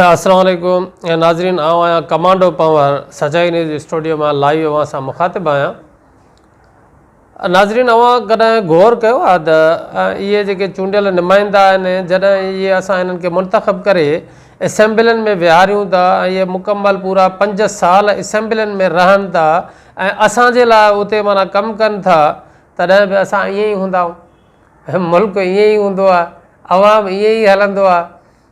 السلام عليڪم ناظرين آئون آهيان ڪمانڊو پنهور سچائي نيوز اسٽوڊيو مان لائيو اوهان سان مخاطب آهيان ناظرين اوهان ڪڏهن غور ڪيو آهي ته اهي جيڪي چونڊيل نمائندا آهن جڏهن اهي اسان هنن کي منتخب ڪري اسيمبلين ۾ ويهاريون ٿا ۽ اهي مڪمل پورا پنج سال اسيمبلين ۾ رهن ٿا ۽ اسان جي لاء اتي معنيٰ ڪم ڪن ٿا تڏهن به اسان ائين ئي هوندا آهيون ملڪ ائين ئي هوندو آهي عوام ائين ئي هلندو آهي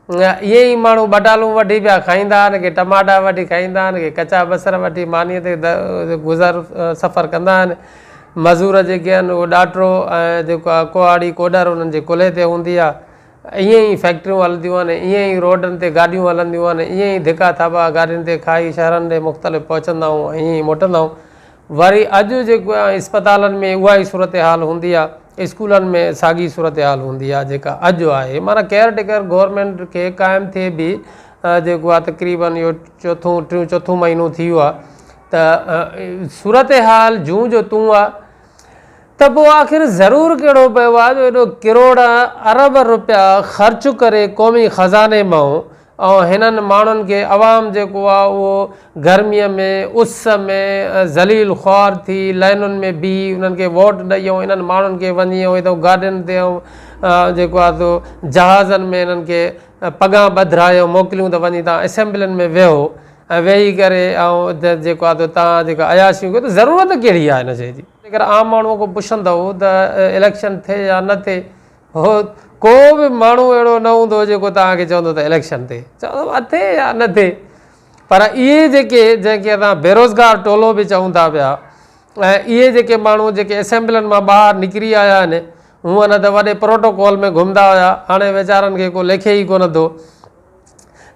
ائين ئي ماڻهو ٻٽالون وڍي پيا کائيندا آهن، ڪي ٽماٽا وڍي کائيندا آهن، ڪي ڪچا بصر وٺي مانيء تي گذر سفر ڪندا آهن. مزور جيڪي آهن اهي ڏاٽرو ۽ جيڪو آهي ڪهاڙي ڪوڏر انهن جي ڪلهي تي هوندي آهي. ائين ئي فيڪٽريون هلنديون آهن، ائين ئي روڊن تي گاڏيون هلنديون آهن، ائين ئي ڌڪا ٿاٻا گاڏين تي کائي شهرن ڏي مختلف پهچندا آهيون ۽ ائين ئي موٽندا آهيون. وري اڄ جيڪو آهي اسپتالن ۾ اها ئي صورتحال هوندي آهي، اسڪولن ۾ ساڳي صورتحال هوندي آهي جيڪا اڄ آهي. معنيٰ ڪيئر ٽيڪر گورنمينٽ کي قائم ٿئي به جيڪو آهي تقريبن اهو چوٿون ٽيون چوٿون مهينو ٿي ويو آهي ته صورتحال جون جو تون آهي ته پوء آخر ضرور ڪهڙو پيو آهي جو ايڏو ڪروڙ ارب روپيا خرچ ڪري قومي خزاني مان ۽ هنن ماڻهن کي عوام جيڪو آ اهو گرميء ۾ اس ۾ ذليل خوار ٿي لائنن ۾ بيهي انهن کي ووٽ ڏئي ۽ انهن ماڻهن کي وڃي ۽ هتان گاڏين تي ۽ جيڪو آ سو جهازن ۾ انهن کي پڳان ٻڌرائي ۽ موڪليون ته وڃي تان اسيمبلين ۾ ويهو ۽ ويهي ڪري ۽ جيڪو آ سو تان جيڪا عياشيون ڪيو ته ضرورت ڪهڙي آ ان شيء جي. جيڪر عام ماڻهوء کان پڇندؤ ته اليڪشن ٿئي يا نه ٿئي هو ڪو به ماڻهو اهڙو نه هوندو جيڪو توهان کي چوندو ته اليڪشن ٿئي چوندو ڀا ٿئي يا نه ٿئي پر اهي جيڪي جنهن کي اسان بيروزگار ٽولو به چئون ٿا پيا ۽ اهي جيڪي ماڻهو جيڪي اسيمبلين مان ٻاهر نڪري آيا آهن هونئن نه ته وڏي پروٽوڪول ۾ گهمندا هيا هاڻي ويچارن کي ڪو ليکي ئي ڪونه ٿو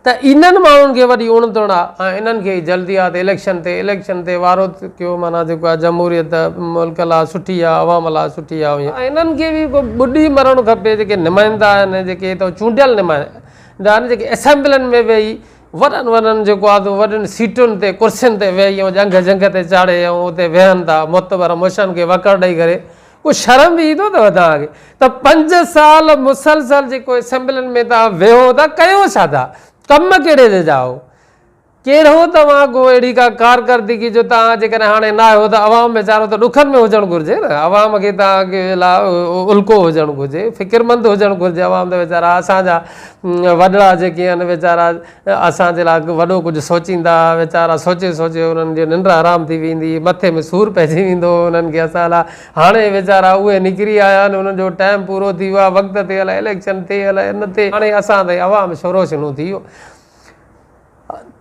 ته انهن ماڻهن کي وڏي اڻ تڻ آ ۽ انهن کي ئي جلدي آ ته اليڪشن تي اليڪشن تي وارو ڪيو معنيٰ جيڪو آ جمهوريت ملڪ لاء سٺي آ عوام لاء سٺي آ ۽ انهن کي به ڪو ٻڏي مرڻ کپي جيڪي نمائندا آهن جيڪي هتان چونڊيل نمائندا آهن جيڪي اسيمبلين ۾ ويهي وڏن وڏن جيڪو آ سو وڏين سيٽن تي ڪرسين تي ويهي ۽ ڄنگهه ڄنگهه تي چاڙهي ۽ اتي ويهن ٿا معتبر مشن کي وڪڙ ڏئي ڪري ڪو شرم به ايندو اٿو توهان کي ته پنج سال مسلسل جيڪو اسيمبلين ۾ توهان ويهو ٿا ڪيو ڇا ٿا ڪم ڪهڙي جي جا هو ڪهڙو توهان ڪو اهڙي ڪا ڪارڪردگي جو توهان جيڪڏهن هاڻي نه آهيو ته عوام ويچارو ته ڏکن ۾ هجڻ گهرجي نه عوام کي توهان کي لاء الڪو هجڻ گهرجي فڪرمند هجڻ گهرجي عوام ته ويچارا اسان جا وڏڙا جيڪي آهن ويچارا اسان جي لاء وڏو ڪجهه سوچيندا ها، ويچارا سوچي سوچي انهن جي ننڊ حرام ٿي ويندي هئي، مٿي ۾ سور پئجي ويندو هو انهن کي اسان لاء، هاڻي ويچارا اهي نڪري آيا آهن، انهن جو ٽائيم پورو ٿي ويو آهي، وقت تي الائي اليڪشن ٿئي الائي نه ٿئي، هاڻي اسان تائين عوام شورو شنو ٿي ويو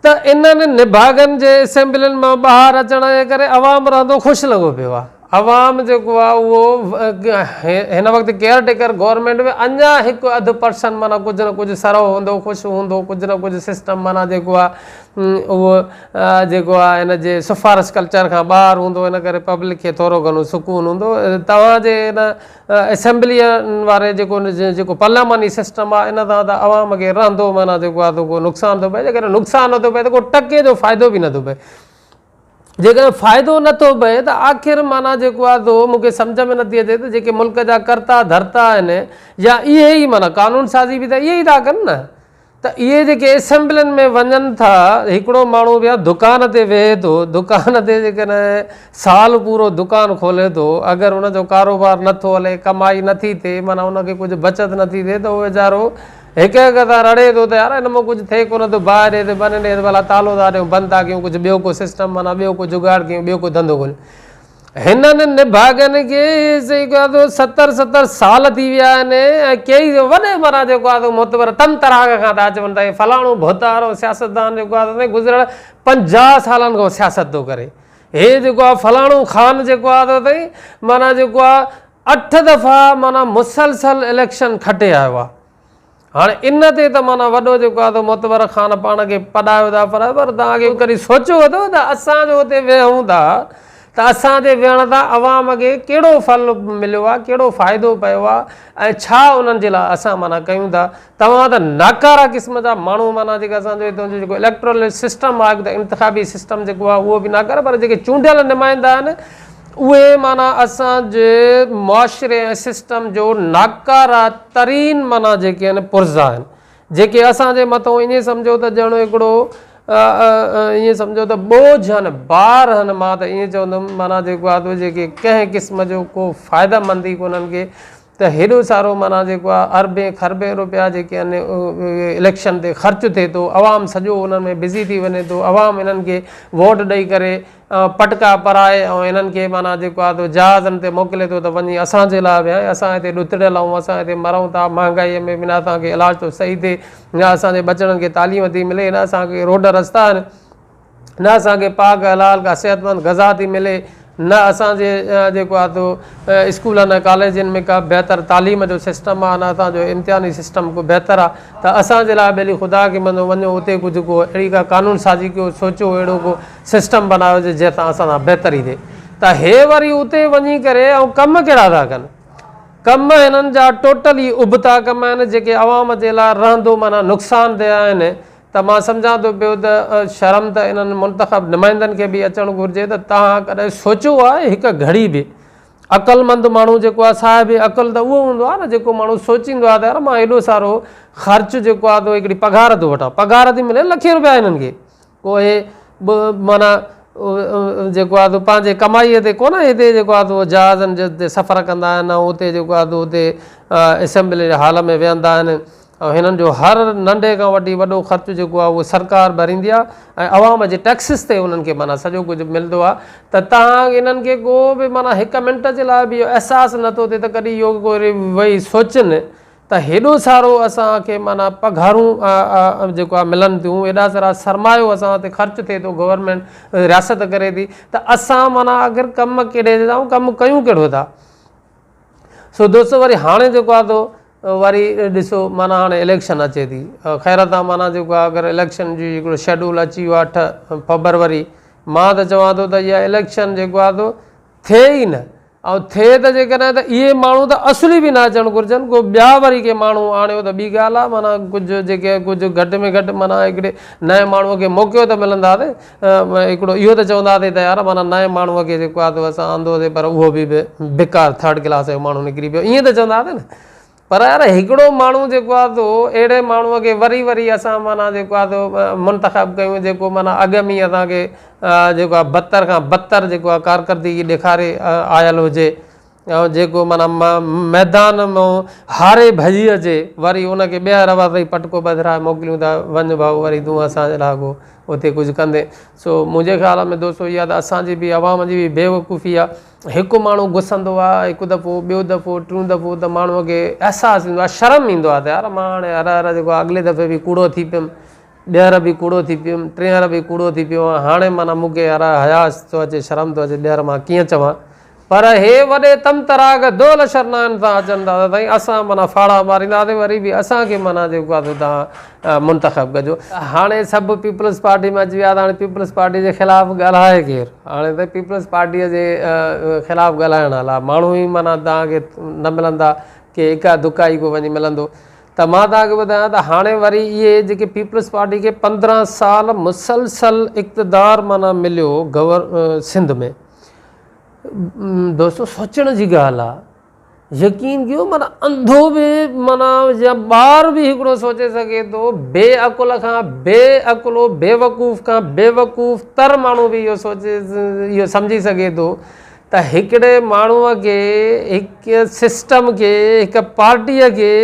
ته انهن نڀاڳن جي اسيمبلين مان ٻاهر اچڻ جي ڪري عوام رهندو خوش لڳو پيو آهي. عوام جيڪو آهي اهو هن وقت ڪيئر ٽيڪر گورنمينٽ ۾ اڃا هڪ اڌ پرسنٽ معنيٰ ڪجهه نه ڪجهه سرهو هوندو خوش هوندو ڪجهه نه ڪجهه سسٽم معنيٰ جيڪو آهي اهو جيڪو آهي هن جي سفارش ڪلچر کان ٻاهر هوندو ان ڪري پبلڪ کي ٿورو گهڻو سڪون هوندو توهان جي هن اسيمبليء واري جيڪو جيڪو پارلياماني سسٽم آهي ان سان ته عوام کي رهندو معنيٰ جيڪو آهي سو ڪو نقصان ٿو پئي جيڪڏهن نقصان نٿو پئي ته ڪو ٽڪي جو فائدو به نٿو پئي جيڪڏهن فائدو نه ٿو پئي ته آخر معنيٰ جيڪو آهي سو مون کي سمجهه ۾ نٿي اچي ته جيڪي ملڪ جا ڪرتا ڌرتا آهن يا اهي ئي معنيٰ قانون سازي به ته اهي ئي ٿا ڪن نه ته اهي جيڪي اسيمبلين ۾ وڃن ٿا هڪڙو ماڻهو به دڪان تي ويهي ٿو دڪان تي جيڪڏهن سال پورو دڪان کولي ٿو اگر ان جو ڪاروبار نٿو هلي ڪمائي نٿي ٿئي معنيٰ ان کي ڪجهه بچت نٿي ٿئي ته اهو ويچارو هڪ هڪ سان رڙي ٿو ته يار هن مان ڪجهه ٿئي ڪونه ٿو باهه ڏي ته ٻن ڏي ته ڀلا تالو ٿا ڏيون بند ٿا ڪيون ڪجهه ٻيو ڪو سسٽم معنيٰ ٻيو ڪو جگاڙ ڪيون ٻيو ڪو ڌنڌو کوليون هنن نڀاڳن کي صحيح ڪيان ٿو ستر ستر سال ٿي ويا آهن ۽ ڪيئي وڏي معنيٰ جيڪو آهي سو معتبر تن طرح کان ٿا چون ته فلاڻو ڀوتارو سياستدان جيڪو آهي سو گذريل پنجاهه سالن کان سياست ٿو ڪري هي جيڪو آهي فلاڻو خان جيڪو آهي سو سائين معنيٰ جيڪو آهي اٺ دفعا معنيٰ مسلسل اليڪشن کٽي آيو آ. هاڻي ان تي ته معنيٰ وڏو جيڪو آ سو معتبر خان پاڻ کي پڏايو ٿا پر پر توهان کي ڪڏهن سوچيو اٿو ته اسان جو اتي ويهون ٿا ته اسان جي ويهڻ سان عوام کي ڪهڙو ڦل مليو آ ڪهڙو فائدو پيو آ ۽ ڇا انهن جي لاء اسان معنيٰ ڪيون ٿا توهان ته ناڪاره قسم جا ماڻهو معنيٰ جيڪا اسان جو هتان جو جيڪو اليڪٽرل سسٽم آهي هڪ ته انتخابي سسٽم جيڪو آهي اهو به ناڪاره پر جيڪي چونڊيل نمائندا آهن اهي معنيٰ اسان جي معاشري ۽ سسٽم جو ناڪاره ترين معنيٰ جيڪي آهن پرزا آهن. جيڪي اسان جي مٿو ائين سمجهو ته ڄڻ هڪڙو ائين سمجهو ته ٻوجهه هن بار هن مان ته ائين چوندم معنيٰ جيڪو آهي جيڪي ڪنهن قسم جو ڪو فائده مند ئي ڪونهن ڪي ته هيڏو سارو معنيٰ جيڪو آهي اربين کربين روپيا جيڪي آهن اليڪشن تي خرچ ٿئي ٿو عوام سڄو انهن ۾ بزي ٿي وڃي ٿو عوام انهن کي ووٽ ڏئي ڪري پٽڪا پرائي ۽ انهن کي معنيٰ جيڪو آهي سو جهازن تي موڪلي ٿو ته وڃي اسان جي لاء به ۽ اسان هتي ڏتڙيل آهيون اسان هتي مرون ٿا مهانگائي ۾ به نه اسان کي علاج ٿو صحيح ٿئي نه اسان جي ٻچڙن کي تعليم ٿي ملي نه اسان کي روڊ رستا آهن نه اسان کي پاڪ حلال ڪا صحتمند غذا ٿي ملي نه اسان جي جيڪو آهي سو اسڪولن ۽ ڪاليجن ۾ ڪا بهتر تعليم جو سسٽم آهي نه اسان جو امتحاني سسٽم ڪو بهتر آهي ته اسان جي لاء ٻيلي خدا کي مڃو وڃو اتي ڪجهه ڪو اهڙي ڪا قانون سازي ڪيو سوچو اهڙو ڪو سسٽم بنايو جنهن سان اسان سان بهتري ٿئي ته هي وري اتي وڃي ڪري ۽ ڪم ڪهڙا ٿا ڪن ڪم هنن جا ٽوٽلي ابتا ڪم آهن جيڪي عوام جي لاء رهندو معنيٰ نقصان ده آهن ته مان سمجهان ٿو پيو ته شرم ته انهن منتخب نمائندن کي به اچڻ گهرجي ته توهان ڪڏهن سوچيو آهي هڪ گهڙي به عقلمند ماڻهو جيڪو آهي صاحب عقل ته اهو هوندو آهي نه جيڪو ماڻهو سوچيندو آهي ته يار مان ايڏو سارو خرچ جيڪو آهي هڪڙي پگهار ٿو وٺان پگهار ٿي ملي لکين روپيا هنن کي ڪو اهي به معنيٰ جيڪو آهي سو پنهنجي ڪمائيء تي ڪونه هتي جيڪو آهي سو جهازن جي تي سفر ڪندا آهن ۽ اتي جيڪو آهي سو اتي اسيمبلي جي هال ۾ ويهندا آهن ۽ هنن جو هر ننڍي کان وٺي وڏو خرچ جيڪو آهي اهو سرڪار ڀريندي آهي ۽ عوام جي ٽيڪسز تي انهن کي معنيٰ سڄو ڪجهه ملندو آهي ته تهان انهن کي ڪو به معنيٰ هڪ منٽ جي لاء به اهو احساس نٿو ٿئي ته ڪڏهن اهو ڪو ويهي سوچن ته هيڏو سارو اسان کي معنيٰ پگهارون جيڪو آهي ملن ٿيون هيڏا سارا سرمايو اسان تي خرچ ٿئي ٿو گورنمينٽ رياست ڪري ٿي ته اسان معنيٰ اگر ڪم ڪهڙي ٿا ڪم ڪيون ڪهڙو ٿا سو دوستو وري هاڻي جيڪو آهي تو وري ڏسو معنيٰ هاڻي اليڪشن اچي ٿي خير تان معنيٰ جيڪو آهي اگر اليڪشن جي هڪڙو شيڊول اچي ويو آهي 8 فبروري مان ته چوان ٿو ته اها اليڪشن جيڪو آهي تو ٿئي ئي نه ۽ ٿئي ته جيڪڏهن ته اهي ماڻهو ته اصلي به نه اچڻ گهرجن، ڪو ٻيا وري ڪي ماڻهو آڻيو ته ٻي ڳالهه آهي، معنيٰ ڪجهه جيڪي ڪجهه گهٽ ۾ گهٽ معنيٰ هڪڙي نئين ماڻهوء کي موقعو ته ملنداسين، هڪڙو اهو ته چونداسين ته يار معنيٰ نئين ماڻهوء کي جيڪو آهي سو اسان آندوسين پر اهو به بيڪار ٿرڊ ڪلاس جو ماڻهو نڪري پيو ائين ته چونداسين نه. پر يار هڪڙو ماڻهو جيڪو آهي سو اهڙي ماڻهوء کي وري وري اسان معنيٰ جيڪو آهي سو منتخب ڪيون جيڪو معنيٰ اڳ ۾ ئي اسان کي جيڪو آهي بدتر کان بدتر جيڪو آهي ڪارڪردگي ڏيکاري آيل هجي ۽ جيڪو معنيٰ ميدان مان هاري ڀڄي اچي وري ان کي ٻيهر وري پٽڪو ٻڌرائي موڪليون ته وڃ ڀائو وري تون اسان جي لاء ڪو اتي ڪجهه ڪندين سو منهنجي خيال ۾ دوستو اها ته اسان جي به عوام جي به بيوقوفي آهي هڪ ماڻهو گسندو آ هڪ دفعو ٻيو دفعو ٽيون دفعو ته ماڻهوء کي احساس ٿيندو آ شرم ايندو آ ته يار مان هاڻي هر هر جيڪو آ اڳلي دفعي به ڪوڙو ٿي پيم ٻيهر به ڪوڙو ٿي پيم ٽيهر به ڪوڙو ٿي پيو آهيان هاڻي معنيٰ مون کي يار حياء ٿو اچي شرم ٿو اچي ٻيهر مان ڪيئن چوان پر هي وڏي طمطراق دول شرنائن سان اچن ٿا ته سائين اسان معنيٰ ڦاڙها مارينداسين وري به اسان کي معنيٰ جيڪو آ سو توهان منتخب ڪجو. هاڻي سڀ پيپلز پارٽي ۾ اچي ويا ته هاڻي پيپلز پارٽي جي خلاف ڳالهائي ڪير؟ هاڻي ته پيپلز پارٽيء جي خلاف ڳالهائڻ لاء ماڻهو ئي معنيٰ توهان کي نه ملندا، ڪي اڪا دڪا ئي ڪو وڃي ملندو. ته مان توهان کي ٻڌايان ته هاڻي وري اهي جيڪي پيپلز پارٽي کي 15 سال مسلسل اقتدار معنيٰ مليو گور سنڌ ۾ دوستو سوچڻ جي ڳالهه آهي يقين ڪيو معنيٰ انڌو به معنيٰ يا ٻار به هڪڙو سوچي سگهي ٿو بي عقل کان بي عقلو بيوقوف کان بيوقوف تر ماڻهو به اهو سوچي اهو سمجهي سگهي ٿو ته هڪڙي ماڻهوء کي هڪ سسٽم کي هڪ پارٽيء کي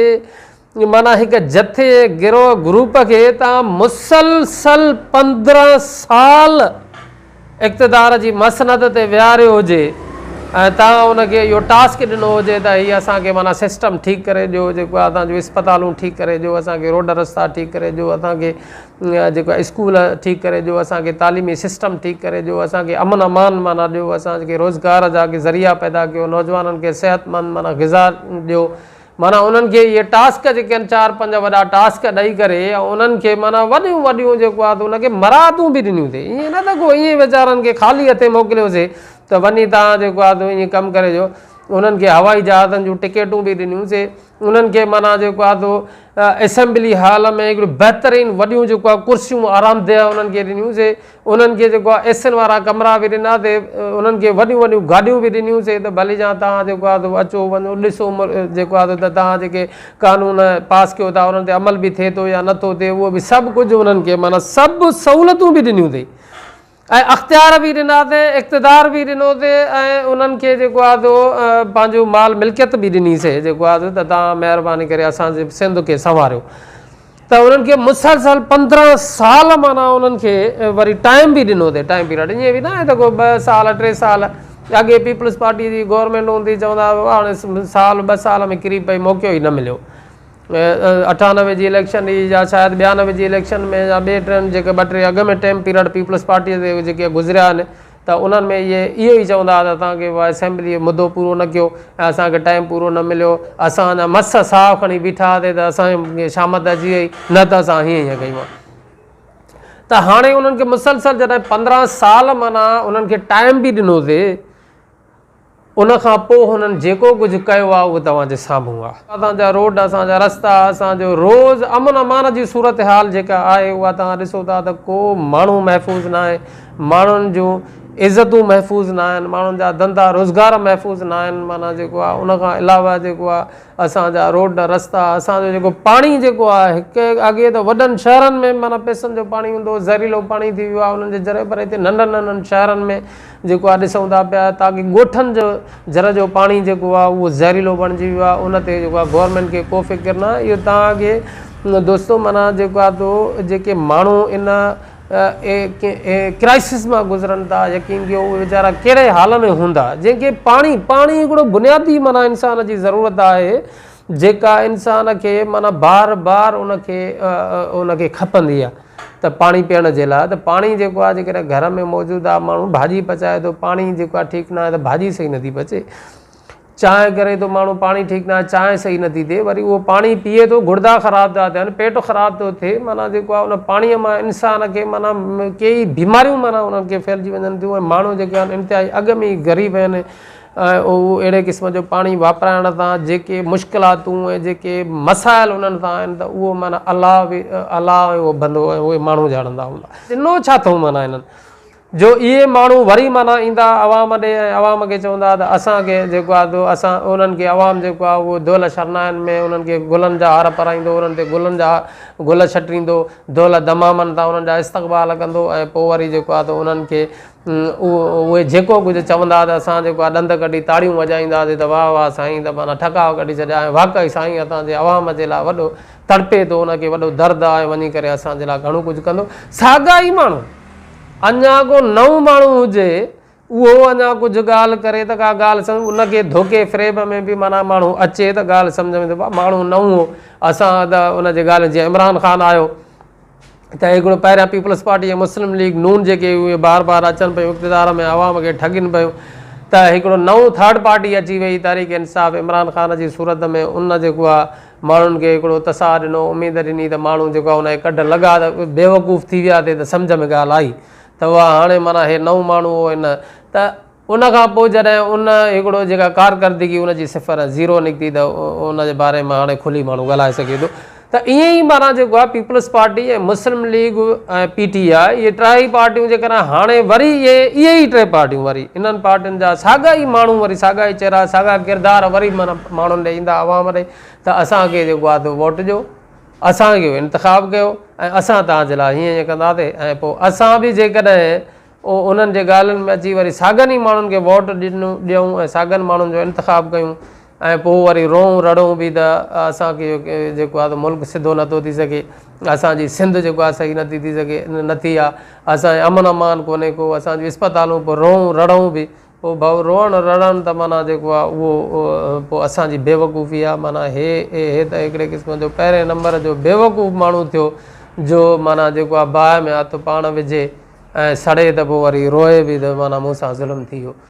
معنيٰ هڪ جٿي گروهه گروپ کي توهان مسلسل 15 سال اقتدار جي مسند تي ويهاريو هجي ۽ توهان ان کي اهو ٽاسڪ ڏنو هجي ته هي اسان کي معنيٰ سسٽم ٺيڪ ڪري ڏيو جيڪو آهي اسان جون اسپتالون ٺيڪ ڪري ڏيو اسان کي روڊ رستا ٺيڪ ڪري ڏيو اسان کي جيڪو آهي اسڪول ٺيڪ ڪري ڏيو اسان کي تعليمي سسٽم ٺيڪ ڪري ڏيو اسان کي امن امان معنيٰ ڏيو اسان کي روزگار جا ڪي ذريعا پيدا ڪيو نوجوانن کي صحت مند معنيٰ غذا ڏيو معنيٰ انهن کي اهي ٽاسڪ جيڪي آهن چار پنج وڏا ٽاسڪ ڏئي ڪري ۽ انهن کي معنيٰ وڏيون وڏيون جيڪو آهي ته ان کي مراعتون به ڏنيون اٿئي ائين نه ته ڪو ائين ويچارن کي خالي هٿين موڪليوسي ته وڃي توهان جيڪو آهي ته ائين ڪم ڪري جو انهن کي هوائي جهازن جون ٽڪيٽون به ڏنيون سي، انهن کي معنيٰ جيڪو آهي سو اسيمبلي هال ۾ هڪڙيون بهترين وڏيون جيڪو آهي ڪرسيون آرامده انهن کي ڏنيون سي، انهن کي جيڪو آهي ايسين وارا ڪمرا به ڏنا سي، انهن کي وڏيون وڏيون گاڏيون به ڏنيون سي ته ڀلي جان توهان جيڪو آهي سو اچو وڃو ڏسو جيڪو آهي سو ته توهان جيڪي قانون پاس ڪيو ٿا انهن تي عمل به ٿئي ٿو يا نٿو ٿئي اهو به سڀ ڪجهه انهن کي معنيٰ سڀ سهولتون به ڏنيون اٿئي. ۽ اختيار به ڏنا تي، اقتدار به ڏنو تي ۽ انهن کي جيڪو آهي سو پنهنجو مال ملڪيت به ڏني سي جيڪو آهي سو ته توهان مهرباني ڪري اسان جي سنڌ کي سنواريو ته انهن کي مسلسل 15 سال معنيٰ انهن کي وري ٽائيم به ڏنو تي ٽائيم پيريڊ ائين به نه آهي ته ڪو ٻه سال ٽي سال اڳي پيپلز پارٽي جي گورنمينٽ هوندي چوندا هئا هاڻي سال ٻه سال ۾ ڪري پئي موقعو ئي نه مليو 98 جي اليڪشن هئي يا شايد 92 جي اليڪشن ۾ يا ٻئي ٽن جيڪي ٻه ٽي اڳ ۾ ٽيم پيريڊ پيپلز پارٽيء تي جيڪي گذريا آهن ته انهن ۾ اهي اهو ئي چوندا هئا ته اسان کي اسيمبليء مدو پورو نه ڪيو ۽ اسان کي ٽائيم پورو نه مليو اسان اڃا مس ساهه کڻي بيٺا هئاسي ته اسان کي شامت اچي وئي نه ته اسان هيئن هيئن ڪيون ها ته هاڻي انهن کي مسلسل جڏهن 15 سال معنيٰ انهن کي ٽائيم به ڏنوسي ان کان پوء هنن جيڪو ڪجهه ڪيو آهي اهو توهان جي سامهون آهي. اسان جا روڊ، اسان جا رستا، اسان جو روز امن امان جي صورتحال جيڪا آهي اها توهان ڏسو ٿا ته ڪو ماڻهو محفوظ ناهي، ماڻهن جون عزتون محفوظ ناهن، ماڻهن جا ڌنڌا روزگار محفوظ ناهن معنيٰ جيڪو آهي ان کان علاوه جيڪو آهي اسان جا روڊ رستا اسان جو جيڪو پاڻي جيڪو آهي هڪ اڳي ته وڏن شهرن ۾ معنيٰ پئسن جو پاڻي هوندو هو زهريلو پاڻي ٿي ويو آهي انهن جي ذريعي پر هتي ننڍن ننڍن شهرن ۾ جيڪو آهي ڏسون ٿا پيا تاڪي ڳوٺن جو جر جو پاڻي جيڪو آهي اهو زهريلو بڻجي ويو آهي ان تي جيڪو آهي گورنمينٽ کي ڪو فڪر نه آهي اهو توهان کي دوستو معنيٰ جيڪو آهي تو جيڪي ماڻهو ان ڪرائسس مان گذرن ٿا يقين ڪيو اهي ويچارا ڪهڙي حال ۾ هوندا جنهن کي پاڻي پاڻي هڪڙو بنيادي معنيٰ انسان جي ضرورت آهي جيڪا انسان کي معنيٰ بار بار ان کي ان کي کپندي آهي ته پاڻي پيئڻ جي لاء ته پاڻي جيڪو آهي جيڪڏهن گهر ۾ موجود آهي ماڻهو ڀاڄي پچائي ٿو پاڻي جيڪو آهي ٺيڪ نه آهي ته ڀاڄي صحيح نٿي پچي چانهه ڪري ٿو ماڻهو پاڻي ٺيڪ ناهي چانهه صحيح نٿي ٿئي وري اهو پاڻي پيئي ٿو گڙدا خراب ٿا ٿين پيٽ خراب ٿو ٿئي معنيٰ جيڪو آهي ان پاڻي مان انسان کي معنيٰ ڪيئي بيماريون معنيٰ انهن کي ڦهلجي وڃن ٿيون ۽ ماڻهو جيڪي آهن انتهائي اڳ ۾ ئي غريب آهن ۽ اهو اهڙي قسم جو پاڻي واپرائڻ سان جيڪي مشڪلاتون ۽ جيڪي مسائل انهن سان آهن ته اهو معنيٰ الله به الله ۽ اهو بندو ۽ اهي ماڻهو ڄاڻندا هوندا ڏنو ڇا اٿئون معنيٰ هنن جو اهي ماڻهو وري معنيٰ ايندا عوام ڏي ۽ عوام کي چوندا ته اسان کي جيڪو آهي سو اسان انهن کي عوام جيڪو آهي اهو دهل شرنائن ۾ انهن کي گلن جا هار پرائيندو انهن تي گلن جا گل ڇٽيندو دهل دمامن تان انهن جا استقبال ڪندو ۽ پوء وري جيڪو آهي سو انهن کي اهي جيڪو ڪجهه چوندا ته اسان جيڪو آهي ڏند ڪڍي تاڙيون وڄائينداسين ته واهه واهه سائين ته معنيٰ ٺڪاء ڪڍي ڇڏيا ۽ واقعي سائين اسان جي عوام جي لاء وڏو تڙپي ٿو ان کي وڏو درد آهي وڃي ڪري اسان جي لاء گهڻو ڪجهه ڪندو ساڳا ئي ماڻهو اڃا ڪو نئون ماڻهو هجي اهو اڃا ڪجهه ڳالهه ڪري ته ڪا ڳالهه سمجهه ان کي ڌوڪي فريب ۾ به معنيٰ ماڻهو اچي ته ڳالهه سمجهه ۾ ته ماڻهو نئون هو اسان ته ان جي ڳالهه جيئن عمران خان آيو ته هڪڙو پهريان پيپلز پارٽي ۽ مسلم ليگ نون جيڪي اهي بار بار اچن پيون اقتدار ۾ عوام کي ٺڳين پيون ته هڪڙو نئون ٿرڊ پارٽي اچي وئي تحريڪ انصاف عمران خان جي صورت ۾ ان جيڪو آهي ماڻهن کي هڪڙو اتساهه ڏنو، اميد ڏني ته ماڻهو جيڪو آهي ان جي ڪڍ لڳا ته بيوقوف ٿي ويا ٿي ته سمجهه ۾ ڳالهه آئي ته اها هاڻي معنيٰ هي نئون ماڻهو هو ان ته ان کان پوء جڏهن ان هڪڙو جيڪا ڪارڪردگي ان جي صفر ۽ زيرو نڪتي ته ان جي باري ۾ هاڻي کلي ماڻهو ڳالهائي سگهي ٿو ته ائين ئي معنيٰ جيڪو آهي peoples party ۽ Muslim league ۽ P T I اهي ٽئي پارٽيون جيڪڏهن هاڻي وري اهي اهي ئي ٽي پارٽيون وري انهن پارٽين جا ساڳا ئي ماڻهو وري ساڳا ئي چهرا ساڳا ڪردار وري معنيٰ ماڻهن ڏي ايندا عوام ڏي ته اسان کي جيڪو آهي سو ووٽ ڏيو اسان کي انتخاب ڪيو ۽ اسان توهان جي لاء هيئن هيئن ڪنداسين ۽ پوء اسان به جيڪڏهن انهن جي ڳالهين ۾ اچي وري ساڳن ئي ماڻهن کي ووٽ ڏيون ۽ ساڳن ماڻهن جو انتخاب ڪيون ۽ پوء وري روئون رڙون به ته اسان کي جيڪو آهي ملڪ سڌو نٿو ٿي سگهي اسان جي سنڌ جيڪو آهي صحيح نٿي ٿي سگهي نه ٿي آهي اسان جي امن امان ڪونهي ڪو اسان جون اسپتالون پوء روئون رڙون به پوء ڀائو روئڻ رڙڻ ته معنيٰ جيڪو آهي اهو پوء اسان جي بيوقوفي آهي معنيٰ هي هي ته هڪڙي قسم جو پهرين نمبر جو بيوقوف ماڻهو ٿيو جو معنيٰ جيڪو آهي باهه ۾ هٿ پاڻ وجهي ۽ سڙي ته پوء وري روئي به ته معنيٰ مون سان ظلم ٿي ويو.